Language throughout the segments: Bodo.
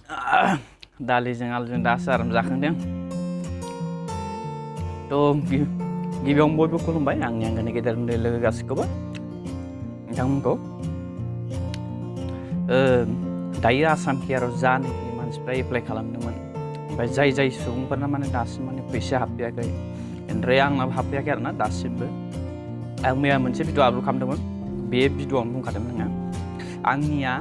दालिजों आलुजों दासो आराम जाखांदों। गिबियावनो बयबो खुलुमबाय आंनि आंगोनि गेदेर उन्दै लोगो गासैखौबो नोंथांमोनखौ। दायो आसाम केयाराव जानाखि मानसिफ्रा एप्लाइ खालामदोंमोन, ओमफ्राय जाय सुबुंफोरना माने दासिम माने फैसा हाबफैयाखै, ओमफ्राय आंनाबो हाबफैयाखै आरोना दासिमबो। आं मैया मोनसे भिडिअ आपल'ड खालामदोंमोन, बे भिडिअआवनो बुंखादोंमोन आंनिया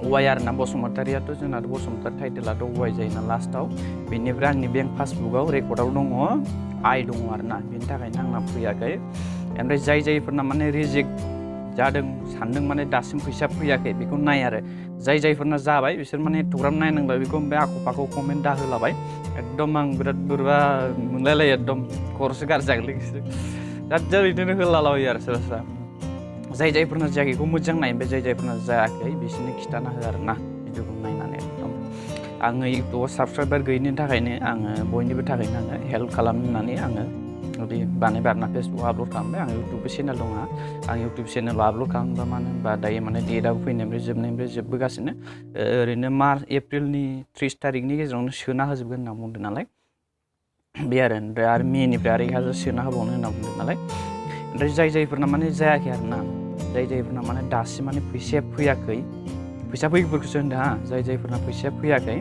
वाइ आरोना बसुमतारियाथ' जोंनाथ' बसुमतारि टाइटेलाथ' वाइ जायोना लास्टआव, बेनिफ्राय आंनि बेंक पासबुकआव रेकर्डआव दङ आइ दङ आरोना, बेनि थाखायनो आंना फैयाखै। ओमफ्राय जायफोरना माने रिजेक्ट जादों सानदों माने दासिम फैसा फैयाखै बेखौ नाय आरो जायफोरना जाबाय बिसोर माने एथ'ग्राम नायनांबाय बेखौ, ओमफ्राय आख' फाख' कमेन्ट दाहोलाबाय। एकदम आं बिराद बोरैबा मोनलायलायो, एकदम खर'सो गाज्रि जागोनलै बिसोरो दा बिदिनो होलालाबायो आरो सोरबा जायफोरना जायाखै बेखौ मोजां नाय, ओमफ्राय जायफोरना जायाखै बिसोरनो खिथाना हो आरोना भिडिअखौ नायनानै। एकदम आङो इउटुबाव साबसक्राइबार गैयिनि थाखायनो आङो बयनिबो थाखायनो आङो हेल्प खालामनो होननानै आङो जुदि बानायबाय आरोना फेसबुकआव आपल'ड खालामबाय। आं इउटुबबो चेनेल दङ, आं इउटुब चेनेलाव आपल'ड खालामबा मानो होनबा दायो माने डेटआबो फैनायनिफ्राय जोबबोगासिनो, ओरैनो एप्रिलनि 30 तारिखनि गेजेरावनो सोना होजोबगोन होनना बुंदों नालाय बे आरो मेनिफ्राय आरो 1000 सोना होबावनो होनना बुंदों नालाय। ओमफ्राय जायफोरना माने जायाखै आरोना, जायफोरना माने दासिम माने फैसाया फैयाखै, फैसा फैयैफोरखौसो होनदों जायफोरना फैसाया फैयाखै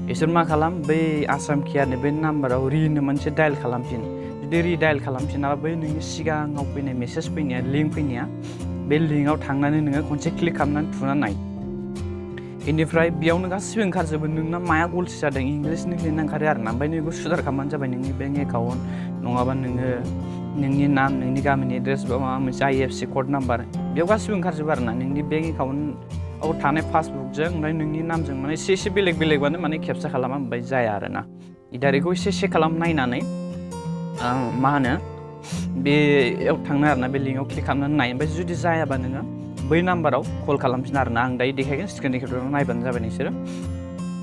बिसोर मा खालाम, बै आसाम केयारनि बै नाम्बाराव रिनो मोनसे डायेल खालामफिन। जुदि रिडाइल खालामफिनाबा बै नोंनि सिगाङाव फैनाय मेसेज फैनाया, लिंक फैनाया, बे लिंकआव थांनानै नोङो खनसे क्लिक खालामनानै थुनानै नाय। बेनिफ्राय बेयावनो गासिबो ओंखारजोबो नोंना माया गलथि जादों, इंलिसनि लिरना ओंखारो आरोना। ओमफ्राय नोंखौ सुदार खालामबानो जाबाय, नोंनि बेंक एकाउन्ट नङाबा नोङो नोंनि नाम, नोंनि गामिनि एड्रेस बा माबा मोनसे IFSC कड नाम्बार बेयाव गासिबो ओंखारजोबो आरोना। नोंनि बेंक एकाउन्टआव थानाय पासबुकजों ओमफ्राय नोंनि नामजों माने एसे बेलेगबानो माने खेबसा खालामा ओमफ्राय जाया आरोना। इदारिखौ एसे खालाम नायनानै मा होनो बेयाव थांनो आरोना, बे लिंकआव क्लिक खालामनानै नाय। ओमफ्राय जुदि जायाबा नोङो बै नाम्बाराव कल खालामफिन आरोना। आं दायो देखायगोन, स्क्रिननि खेथ्रआव नायबानो जाबाय नोंसोरो,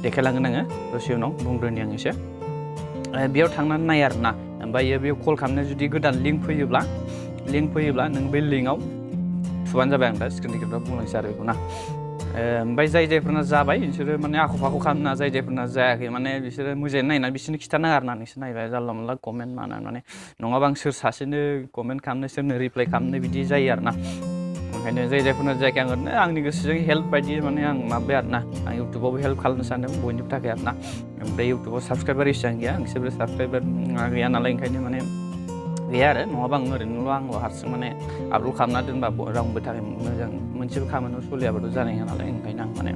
देखायलांगोन आङो दसे उनाव, बुंग्रोनि आं एसे। बेयाव थांनानै नाय आरोना, ओमफ्राय बेयाव कल खालामनो जुदि गोदान लिंक फैयोब्ला नों बे लिंकआव थुबानो जाबाय। आं दा स्क्रिननि खेथ्रआव बुंलांसै आरो बेखौ ना। ओमफ्राय जायफोरना जाबाय बिसोरो माने आख' फाख' खालामना, जायफोरना जायाखै माने बिसोरो मोजाङै नायनानै बिसोरनो खिथानाङा आरोना। नोंसोर नायबाय जानला मोनला कमेन्ट माने नङाबा आं सोर सासेनो कमेन्ट खालामनो, सोरनो रिप्लाइ खालामनो बिदि जायो आरोना। ओंखायनो जायफोरना जायाखै आं ओरैनो आंनि गोसोजों हेल्प बायदि माने आं माबाय आरोना। आं इउटुबावबो हेल्प खालामनो सानदों बयनिबो थाखाय आरोना। ओमफ्राय इउटुबाव साबसक्राइबार एसेबां गैया, नोंसोरबो साबसक्राइबार गैया नालाय ओंखायनो माने गैया आरो, नङाबा आं ओरैनोल' आंल' हारसिं माने आपल'ड खालामना दोनबा रावनिबो थाखाय मोजां मोनसेबो खामानियाव सोलियाबाथ' जानाय नङा नालाय। ओंखायनो आं माने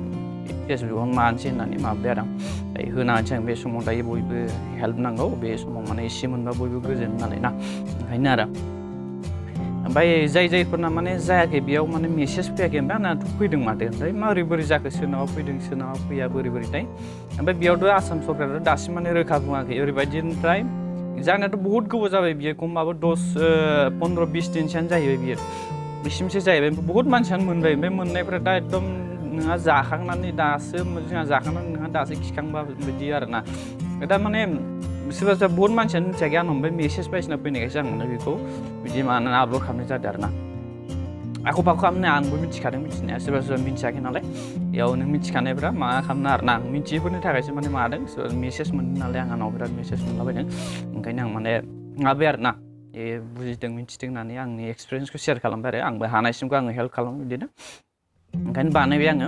फेसबुकआवनो मानोसै होननानै माबाय आरो आं दायो होना होनोसै। आं बे समाव दायो बयबो हेल्प नांगौ, बे समाव माने एसे मोनबा बयबो गोजोन नालाय ना, ओंखायनो आरो। ओमफ्राय जायफोरना माने जायाखै बेयाव माने मेसेज फैयाखै, ओमफ्राय आंनाथ' फैदों माथो, ओमफ्राय बोरै जाखो, सोरनाबा फैदों सोरनाबा फैया बोरैथाय। ओमफ्राय बेयावथ' आसाम सरकारा दासिम माने रोखा बुङाखै ओरैबायदि। ओमफ्राय जानायाथ' बहुद गोबाव जाबाय बियो, खमबाबो 15-20 दिनसोआनो जाहैबाय बियो, बिसिमसो जाहैबाय। बहुत मानसियानो मोनबाय, ओमफ्य मोननायफ्रा दा एकदम नोंहा जाखांनानै दासो, जोंहा जाखांनानै नोंहा दासो खिखांबा बिदि आरोना। दा माने सोरबा बहुत मानसियानो मिथियाखै, आंनाव ओमफ्राय मेसेज बायदिसिना फैनायखायसो आं माने बेखौ बिदि मानानै आपल'ड खालामनाय जादों आरोना। आख' फाख' खालामनाया आंबो मिथिखादों मिथिनाया, सोरबा मिथियाखै नालाय। बेयाव नों मिथिखानायफ्रा मा खालामनो आरोना, आं मिथियैफोरनि थाखायसो माने मादों, सोरबा मेसेज मोनदों नालाय, आंनाव बिराद मेसेज मोनलाबायदों। ओंखायनो आं माने माबाय आरोना, बुजिदों मिथिदों होननानै आंनि एक्सपिरियेन्सखौ शेयार खालामबाय आरो। आंबो हानायसिमखौ आङो हेल्प खालामो बिदिनो, ओंखायनो बानायबाय आङो।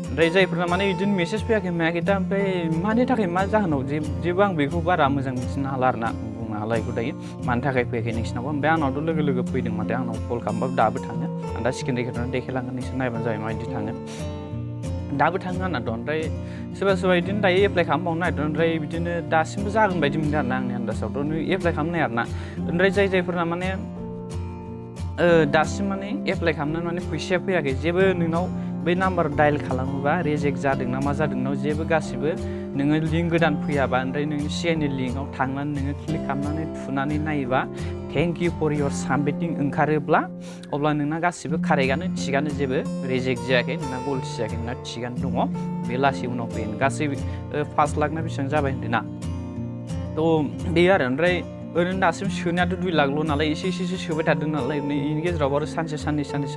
ओमफ्राय जायफोरना माने बिदिनो मेसेज फैयाखै मायाखै दा, ओमफ्राय मानि थाखाय मा जाहोनाव जेबो आं बेखौ बारा मोजां मिथिनो हाला आरोना, बुंनो हाला बेखौ दायो मानि थाखाय फैयाखै नोंसिनावबो। ओमफ्राय आंनावथ' लोगो फैदों माथो, आंनाव कल खालामबाबो दाबो थाङो। आं दा स्क्रिननि खेथ्रआव देखायलांगोन, नोंसोर नायबानो जाबाय माबायदि थाङो, दाबो थाङो आंनाथ'। ओमफ्राय सोरबा बिदिनो दायो एप्लाइ खालामबावनो नागिरदों, ओमफ्राय बिदिनो दासिमबो जागोन बायदि मोनदों आरोना आंनि आन्दाजावथ'। नों एप्लाइ खालामनाय आरोना। ओमफ्राय जायफोरना माने दासिम माने एप्लाइ खालामनानै माने फैसाया फैयाखै, जेबो नोंनाव बै नाम्बार डायेल खालामोबा रिजेक्ट जादों ना मा जादों नोंनाव जेबो गासिबो नोङो लिंक गोदान फैयाबा, ओमफ्राय नोंनि सिगांनि लिंकआव थांनानै नोङो क्लिक खालामनानै थुनानै नायोबा थेंक इउ फर इयर साबमिटिं ओंखारोब्ला, अब्ला नोंना गासिबो कारेक्टआनो थिगानो, जेबो रिजेक्ट जायाखै, नोंना गलथि जायाखै, नोंना थिगानो दङ। बे लासै उनाव फैगोन, गासै 5 लाख ना बेसेबां जाबाय होन्दों ना, थ' बेयो आरो। ओमफ्राय ओरैनो दासिम सोनायाथ' 2 लाखल' नालाय एसे सोबाय थादों नालाय बेनि गेजेराव आरो सानसे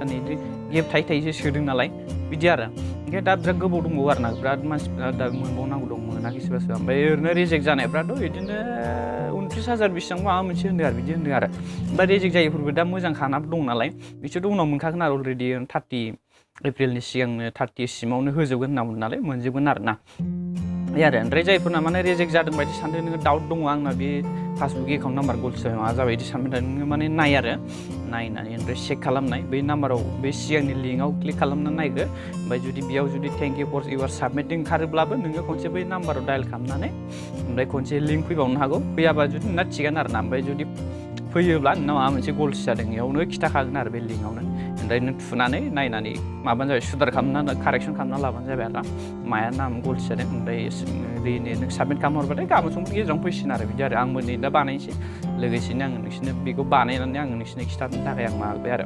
बिदि गेप थायै सोदों नालाय बिदि आरो ओंखायनो दा बिराद गोबाव दंबावो आरोना बिराद मानसिफ्रा दा मोनबावनांगौ दं मोनाखै सोरबा सोरबा ओमफ्राय ओरैनो रिजेक्ट जानायफ्राथ' बिदिनो 29,000 बेसेबां माबा मोनसे होनदों आरो बिदि होनदों आरो ओमफ्राय रिजेक्ट जायैफोरबो दा मोजां खानाबो दं नालाय बिसोरथ' उनाव मोनखागोन आरो अलरेडि 30 एप्रिलनि सिगांनो 30 सिमावनो होजोबगोन होनना बुंदों नालाय मोनजोबगोन आरोना बे आरो ओमफ्राय जायफोरना माने रिजेक्ट जादों बायदि सानदों नोङो डाउट दङ आंना बे पासबुक एकाउन्ट नाम्बार गलसि मा जाबाय बिदि सानबाय थादों नोङो माने नाय आरो नायनानै ओमफ्राय चेक खालामनाय बै नाम्बाराव बे सिगांनि लिंकआव क्लिक खालामनानै नायग्रो ओमफ्राय जुदि बेयाव जुदि थेंक इउ फर इउर साबमिटिं ओंखारोब्लाबो नोङो खनसे बै नाम्बाराव डायेल खालामनानै ओमफ्राय खनसे लिंक फैबावनो हागौ फैयाबा जुदि नोंना थिगानो आरोना ओमफ्राय जुदि फैयोब्ला नोंनाव माबा मोनसे गलसि जादों बेयावनो खिथाखागोन आरो बे लिंकआवनो ओमफ्राय नों थुनानै नायनानै माबानो जाबाय सुदार खालामनानै कारेक्सन खालामना लाबानो जाबाय आरो माया नाम गलसि जादों ओमफ्राय नों साबमिट खालामहरबाथाय गाबोन समनि गेजेरावनो फैसिगोन आरो बिदि आरो आंबो नै दा बानायनोसै लोगोसेनो आङो नोंसोरनो बेखौ बानायनानै आङो नोंसोरनो खिथानो थाखाय आं माबाबाय आरो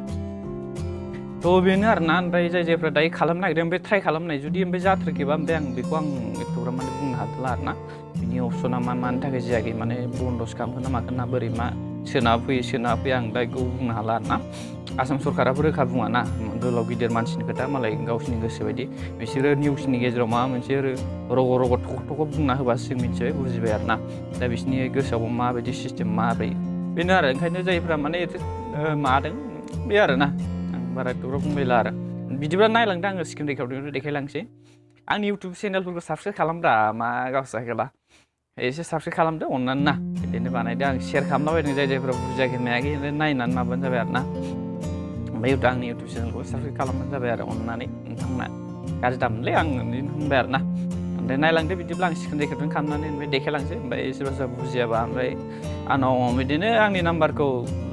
थ' बेनो आरोना ओमफ्राय जायफोरा दायो खालामनो नागिरदों ओमफ्राय ट्राइ खालामनाय जुदि ओमफ्राय जाथ्राखैबा ओमफ्राय आं बेखौ एथ'ग्राब माने बुंनो हाथ'ला आरोना बिनि अपसना मानि थाखाय जायाखै माने बन्द'सो खालामखो ना माखो ना बोरै मा सोनाबा फैयो आं दा बेखौ बुंनो हाला आरोना आसाम सरकाराबो रोखा बुङा ना गोलाव गिदिर मानसिनि खोथा मालाय गावसिनि गोसो बायदि बिसोरो निउसनि गेजेराव माबा मोनसे रग' थख' बुंना होबासो जों मिथिबाय बुजिबाय आरोना दा बिसोरनि गोसोआव माबायदि सिस्टेम माबोरै बेनो आरो ओंखायनो जायफ्रा माने मादों बे आरोना आं बारा एथ'ग्राब बुंबायला आरो बिदिब्ला नायलांदो आङो स्क्रिन रेकर्डिंखौ देखायलांसै आंनि इउटुब चेनेलफोरखौ साबसक्राइब खालामब्रा मा गावसा गैला एसे साबसक्राइब खालामदो अननानै ना बिदिनो बानायदो आं शेयार खालामलाबायदों जायफोरा बुजियाखै मायाखै नायनानै माबानो जाबाय आरोना ओमफ्राय आंनि इउटुब चेनेलखौ साबसक्राइब खालामबानो जाबाय आरो अननानै नोंथांमोना गाज्रि दामोनलै आं होनबाय आरोना ओमफ्राय नायलांदो बिदिब्ला आं स्क्रिन रेकर्डिं खालामनानै ओमफ्राय देखायलांसै ओमफ्राय सोरबा बुजियाबा ओमफ्राय आंनाव बिदिनो आंनि नाम्बारखौ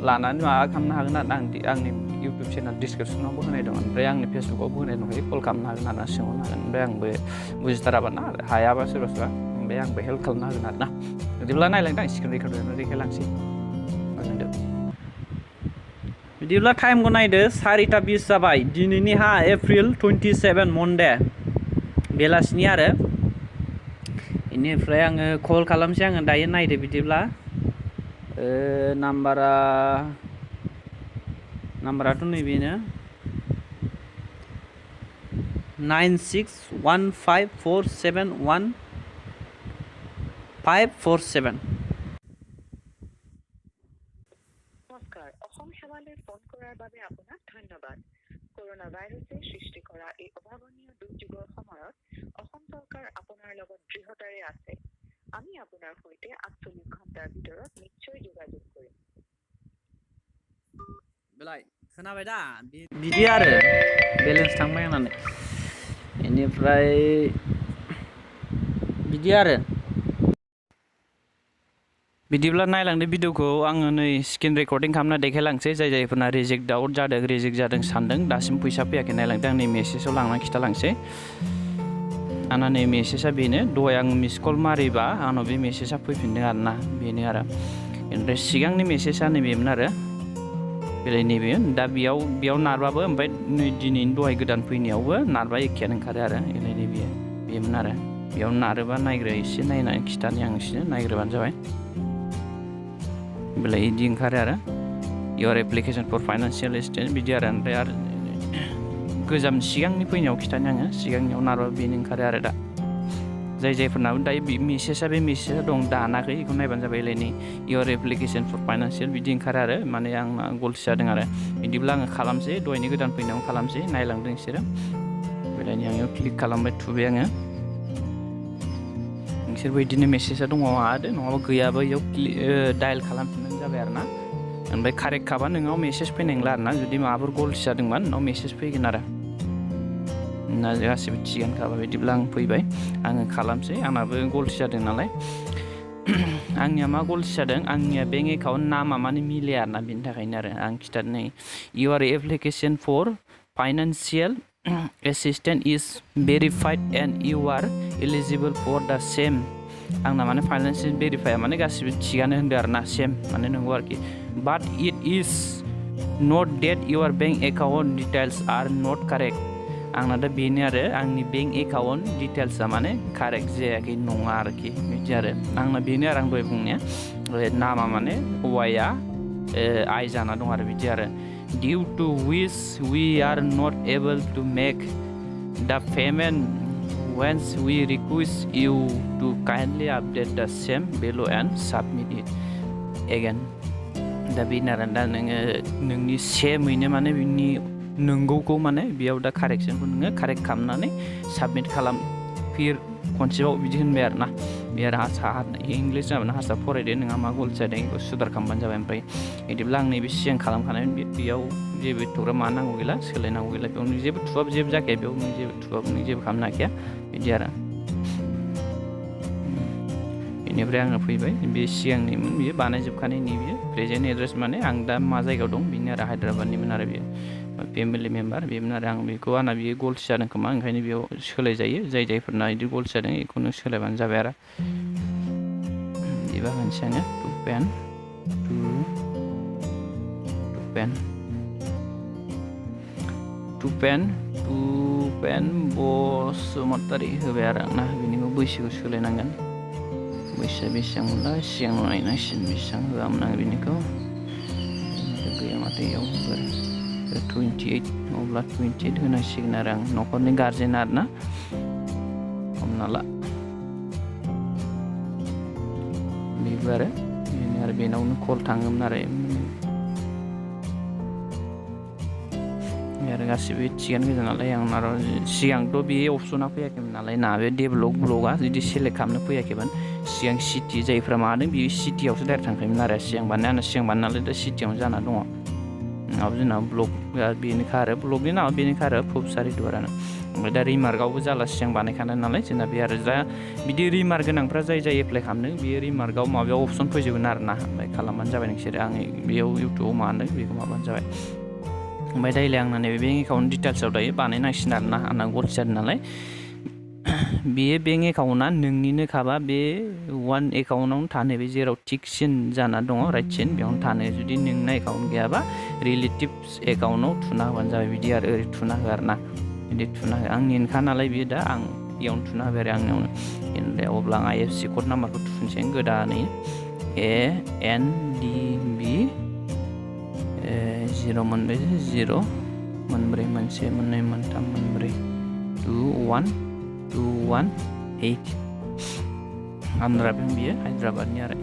लानानै माबा खालामनो हागोन आरो आंनि इउटुब चेनेल डिसक्रिपसनावबो होनाय दं ओमफ्राय आंनि फेसबुकावबो होनाय दंखायो कल खालामनो हागोन आरोना सोंहरनो हागोन ओमफ्राय आंबो बुजिथाराबा ना हायाबा सोरबा ओमफ्राय आंबो हेल्प खालामनो हागोन आरोना बिदिब्ला नायलांदो आं स्क्रिन रेकर्डिंखौ देखायलांसै बिदिब्ला टाइमखौ नायदो 4:20 जाबाय दिनैनि एप्रिल 27 मन्डे बेलासिनि आरो बेनिफ्राय आङो कल खालामसै आङो दायो नायदो बिदिब्ला नाम्बाराथ' नैबेनो 9615471547 নমস্কাৰ অসম সেৱালৈ ফোন কৰাৰ বাবে আপোনাক ধন্যবাদ কৰোনা ভাইৰাছে সৃষ্টি কৰা এই অভাৱনীয় দুৰ্যোগৰ সময়ত অসম চৰকাৰ আপোনাৰ লগত দৃঢ়তাৰে আছে আমি আপোনাৰ সৈতে 48 ঘণ্টাৰ ভিতৰত নিশ্চয় যোগাযোগ কৰিম बेलाय खोनाबाय दा बिदि आरो बेलेन्स थांबाय होननानै बेनिफ्राय बिदि आरो बिदिब्ला नायलांदो भिडिअखौ आङो नै स्क्रिन रेकर्डिं खालामना देखायलांसै जायफोरना रिजेक्ट जादों सानदों दासिम फैसा फैयाखै नायलांदो आं नै मेसेजाव लांनानै खिथालांसै आंना नै मेसेजआ बेनो दहाय आं मिस कल मारिबा आंनाव बे मेसेजआ फैफिनदों आरोना बेनो आरो ओमफ्राय सिगांनि मेसेजआ नैबेमोन आरो बेलाय नैबे दा बेयाव नारबाबो ओमफ्राय नै दिनैनि दहाय गोदान फैनायावबो नारबा एखेयानो ओंखारो आरो बेलाय बेमोन आरो बेयाव नारोबा नायग्रो एसे नायनानै खिथानि आं एसे नायग्रोबानो जाबाय बेलाय बिदि ओंखारो आरो year application for financial assistance बिदि आरो ओमफ्राय आरो गोजाम सिगांनि फैनायाव खिथानि आङो सिगांनियाव नारबा बेनो ओंखारो आरो दा जायफोरनाबो दायो बे मेसेजआ दं दानाखै बेखौ नायबानो जाबाय नै इयर एप्लिकेसन फर फाइनान्सियेल बिदि ओंखारो आरो माने आंना गलसि जादों आरो बिदिब्ला आङो खालामसै दहायनि गोदान फैनायावनो खालामसै नायलांदों बिसोरो बेलायनि आङो क्लिक खालामबाय थुबाय आङो नोंसोरबो बिदिनो मेसेजआ दङ आरो नङाबा गैयाबा बेयाव डायेल खालामफिनबानो जाबाय आरोना ओमफ्राय कारेक्ट खाबा नोंनाव मेसेज फैनाय नंला आरोना जुदि माबाफोर गलसि जादोंबा नोंनाव मेसेज फैगोन आरो ना गासिबो थिगानो खाबा बिदिब्ला आं फैबाय आङो खालामसै आंनाबो गलसि जादों नालाय आंनिया मा गलसि जादों आंनिया बेंक एकाउन्ट नामा माने मिलाया आरोना बेनि थाखायनो आरो आं खिथानो your application for financial assistant is verified and you are eligible for the same आंना माने फाइनान्सियेल भेरिफाइया माने गासिबो थिगानो होनदों आरोना सेम माने नंगौ आरोखि but it is not that your bank account details are not correct आंना दा बेनो आरो आंनि बेंक एकाउन्ट डिटेल्सआ माने कारेक्ट जायाखै नङा आरोखि बिदि आरो आंना बेनो आरो आं दहाय बुंनाया नामा माने हौवाया आइ जाना दं आरो बिदि आरो due to which we are not able to make the payment once we request you to kindly update the same below and submit it again दा बेनो आरो दा नोङो नोंनि सेमैनो माने बिनि नंगौखौ माने बेयाव दा कारेक्सनखौ नोङो कारेक्ट खालामनानै साबमिट खालाम फिर खनसेबाव बिदि होनबाय आरो ना बे आरो इंलिस जाबानो हारसा फरायदो नोंहा मा गल जादों बेखौ सुदार खालामबानो जाबाय ओमफ्राय बिदिब्ला आं नैबे सिगां खालामखानाय बेयाव जेबो थुग्रा मा नांगौ गैला सोलायनांगौ गैला बेयाव नों जेबो थुबाबो जेबो जाखाया बेयाव नों जेबो थुबाबो नों जेबो खालामनो हाखाया बिदि आरो बेनिफ्राय आङो फैबाय बे सिगांनिमोन बियो बानायजोबखानायनि बियो प्रेजेन्ट एड्रेस माने आं दा मा जायगायाव दं बेनो आरो हायद्राबादनिमोन आरो बियो फेमिलि मेम्बार बेमोन आरो आं बेखौ आंना बियो गल्स जादों खोमा ओंखायनो बेयाव सोलायजायो जायफोरना बिदि गल्स जादों बेखौनो सोलायबानो जाबाय आरो बिदिबा होनसै आङो टु पेन बसुमतारी होबाय आरो आंना बिनिखौ बैसोखौ सोलायनांगोन बैसोआ बेसेबांमोनला सिगां नायनांसिगोन बेसेबां होआमोन आं बिनिखौ गैया माथो इयाव 28 अब्ला 28 होनांसिगोन आरो आं न'खरनि गारजेन आरो ना हमना ला बेबो आरो बेनावनो कल थाङोमोन आरो गासिबो थिगानो गोजा नालाय आंना सिगांथ' बे अपसना फैयाखैमोन नालाय ना बे डेभलपआ जुदि सेलेक्ट खालामनो फैयाखैमोन सिगां सिटि जायफ्रा मादों बेयो सिटियावसो डाइरेक्ट थांखायोमोन आरो सिगां बानाय नालाय दा सिटियावनो जाना दङ नङाबा जोंना ब्लकआ बेनोखा आरो ब्लकनि नामा बेनोखा आरो फुबसारि दुवारानो ओमफ्राय दा रिमार्कआवबो जाला सिगां बानायखानाय नालाय जोंना बे आरो दा बिदि रिमार्क गोनांफ्रा जाय एप्लाइ खालामदों बेयो रिमार्कआव माबायाव अपसन फैजोबगोन आरो ना ओमफ्राय खालामबानो जाबाय नोंसोरो आं बेयाव इउटुबाव मा होनदों बेखौ माबानो जाबाय ओमफ्राय दाइले आंना नैबे बेंक एकाउन्ट डिटेल्सआव दायो बानायनांसिगोन आरो ना आंना गल्स जादों नालाय बेयो बेंक एकाउन्टआ नोंनिनोखाबा बे वान एकाउन्टआवनो थानो बे जेराव टिक सिन जाना दङ राइट सिन बेयावनो थानो जुदि नोंना एकाउन्ट गैयाबा रिलेटिभ्स एकाउन्टआव थुना होबानो जाबाय बिदि आरो ओरै थुना हो आरो ना बिदि थुना हो आंनिनोखा नालाय बियो दा आं बेयावनो थुना होबाय आरो आंनियावनो बेनिफ्राय अब्ला आं IFSC कड नाम्बारखौ थुनोसै गोदानै ANDB 0 मोनब्रै 0 मोनब्रै मोनसे मोननै मोनथाम मोनब्रै 2128 आन्ध्राबो बियो हायद्राबादनि आरो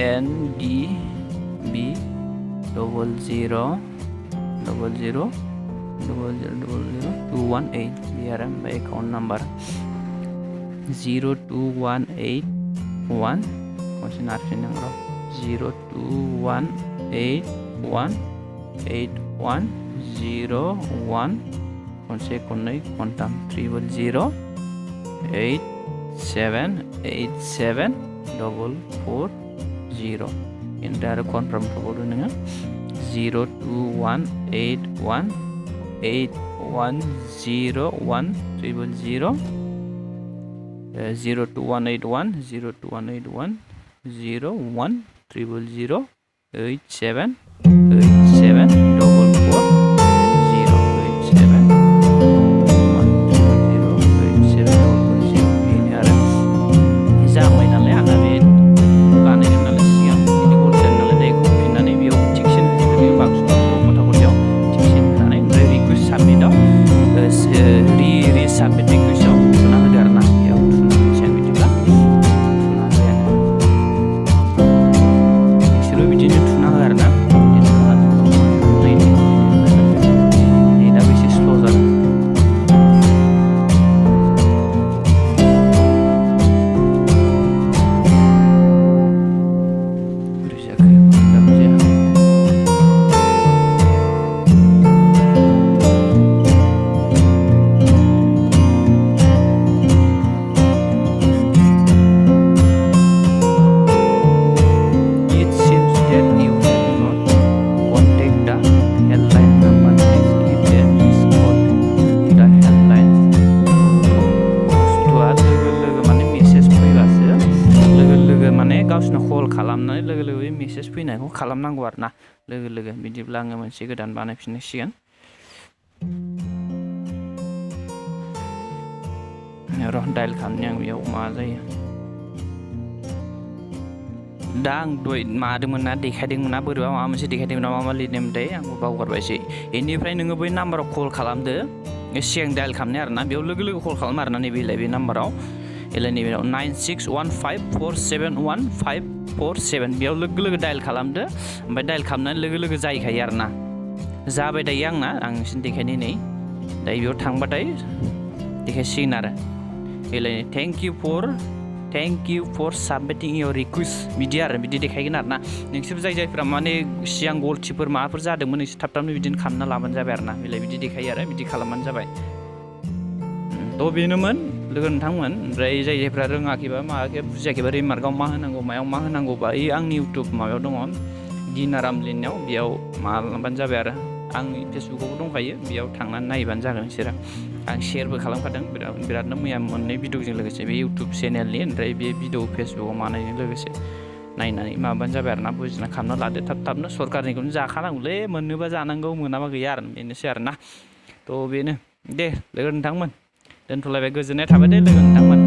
ANDB 00000000218 बे आरो ओमफ्राय एकाउन्ट नाम्बार 02181 खनसे नारफिननांगौ 021818101 खनसे खननै खनथाम 00087874440 बेनिफ्राय आरो कनफार्म खालामबावदो नोङो 02181810100 02181 गावसोरनो कल खालामनानै लोगो लोगो मेसेज फैनायखौ खालामनांगौ आरो ना लोगो लोगो बिदिब्ला आङो मोनसे गोदान बानायफिननांसिगोन र' डायल खालामनि आं बेयाव मा जायो दा आं दहाय मादोंमोन ना देखायदोंमोन ना बोरैबा माबा मोनसे देखायदोंमोन ना मा लिरनायमोनथाय आंबो बावगारबायसै बेनिफ्राय नोङो बै नाम्बाराव कल खालामदो सिगां डायेल खालामनाय आरोना बेयाव लोगो लोगो कल खालाम आरोना नैबेलाय बे नाम्बाराव एलाय नैबे 9615471547 बेयाव लोगो लोगो डायेल खालामदो ओमफ्राय डायेल खालामनानै लोगो लोगो जाहैखायो आरोना जाबाय दायो आंना आं नोंसिनो देखायनि नै दायो बेयाव थांबाथाय देखायसिगोन आरो एलाय thank you for submitting your request बिदि आरो बिदि देखायगोन आरोना नोंसोर जायफोरा माने सिगां गलथिफोर माबाफोर जादोंमोन नोंसोर थाब थाबनो बिदिनो खालामना लाबानो जाबाय आरोना बेलाय बिदि देखायो आरो बिदि खालामबानो जाबाय थ' बेनोमोन लोगो नोंथांमोन ओमफ्राय जायफ्रा रोङाखैबा माबाखै बुजियाखैबा रिमार्कआव मा होनांगौ मायाव मा होनांगौबा आंनि इउटुब माबायाव दङ दिनाराम लिरनायाव बेयाव माबाबानो जाबाय आरो आंनि फेसबुकआवबो दंखायो बेयाव थांनानै नायबानो जागोन बिसोरो आं शेयारबो खालामखादों बिरादनो मैया मोननै भिडिअजों लोगोसे बे इउटुब चेनेलनि ओमफ्राय बे भिडिअ फेसबुकआव मानायजों लोगोसे नायनानै माबाबानो जाबाय आरोना बुजिना खालामना लादो थाब थाबनो सरकारनिखौनो जाखानांगौलै मोननोबा जानांगौ मोनाबा गैया आरो बेनोसै आरोना थ' बेनो दे लोगो नोंथांमोन दोनथ'लायबाय गोजोननाय थाबाय दे लोगो नोंथांमोन